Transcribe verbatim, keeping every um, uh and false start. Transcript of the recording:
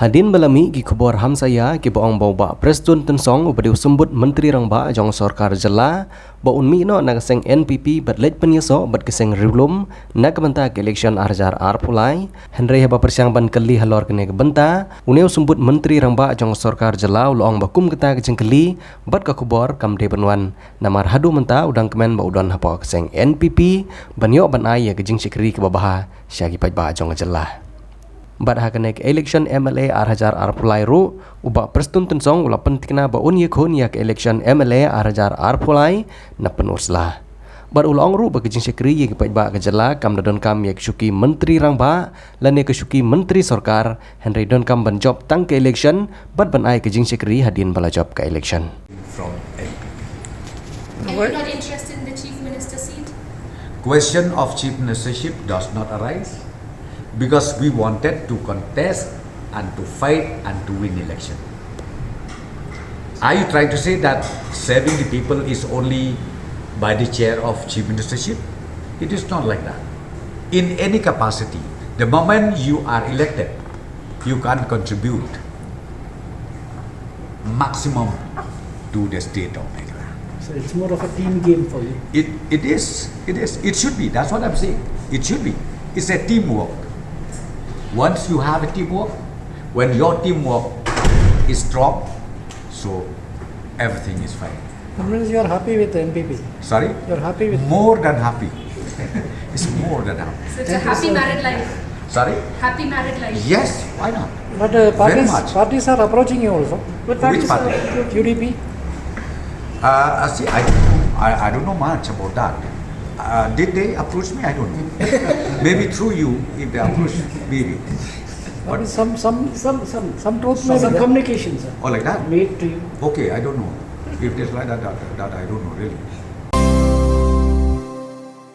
Hadien ba la mih ki khubor hamsaia kiba ong ba u Bah Prestone Tynsong uba dei u symbud Myntri Rangbah jong sorkar jylla ba un mih noh na ka seng N P P bad leit pynïasoh bad ka seng riewlum na ka bynta ka election ar hajar arphew lai. Hynrei haba pyrshang ban kylli halor kane ka bynta, une u symbud Myntri Rangbah jong sorkar jylla u la ong ba kum kata ka jingkylli bad ka khubor kam dei ban wan, namar haduh mynta u dang kmen ba u don hapoh ka seng N P P ban ïoh ban ai ïa ka jingshakri kaba bha sha ki paidbah jong ka jylla. Bad ha kane ka election M L A ar hajar arphew lai ruh, u Bah Prestone Tynsong u la pynthikna ba un ïakhun ïa ka election M L A ar hajar arphew lai na Pynursla. Bad u la ong ruh ba ka jingshakri ïa ki paidbah ka jylla kam da donkam ïa ka shuki Myntri Rangbah lane ka shuki Myntri Sorkar, hynrei donkam ban jop tang ka election bad ban ai ka jingshakri hadien ba la jop ka election. From N P P. Are you not interested in the Chief Minister seat? Question of Chief Ministership does not arise because we wanted to contest and to fight and to win election. Are you trying to say that serving the people is only by the chair of Chief Ministership? It is not like that. In any capacity, the moment you are elected, you can contribute maximum to the state of Meghalaya. So it's more of a team game for you. It, it is. It is. It should be. That's what I'm saying. It should be. It's a teamwork. Once you have a teamwork, when your teamwork is strong, so everything is fine. That means you are happy with the N P P? Sorry? You're happy with More than happy. It's more than happy. So it's a Thank you, happy sir. married life. Sorry? Happy married life. Yes, why not? But uh, Very parties, much. parties are approaching you also. Which party? U D P? Uh, uh, see, I don't know, I, I don't know much about that. Uh, did they approach me? I don't know. Maybe through you, if they approach me, maybe. But some, some, some, some, some truth may be Some there. communication, sir. Oh, like that? Made to you. Okay, I don't know. If it is like that, that, that I don't know really.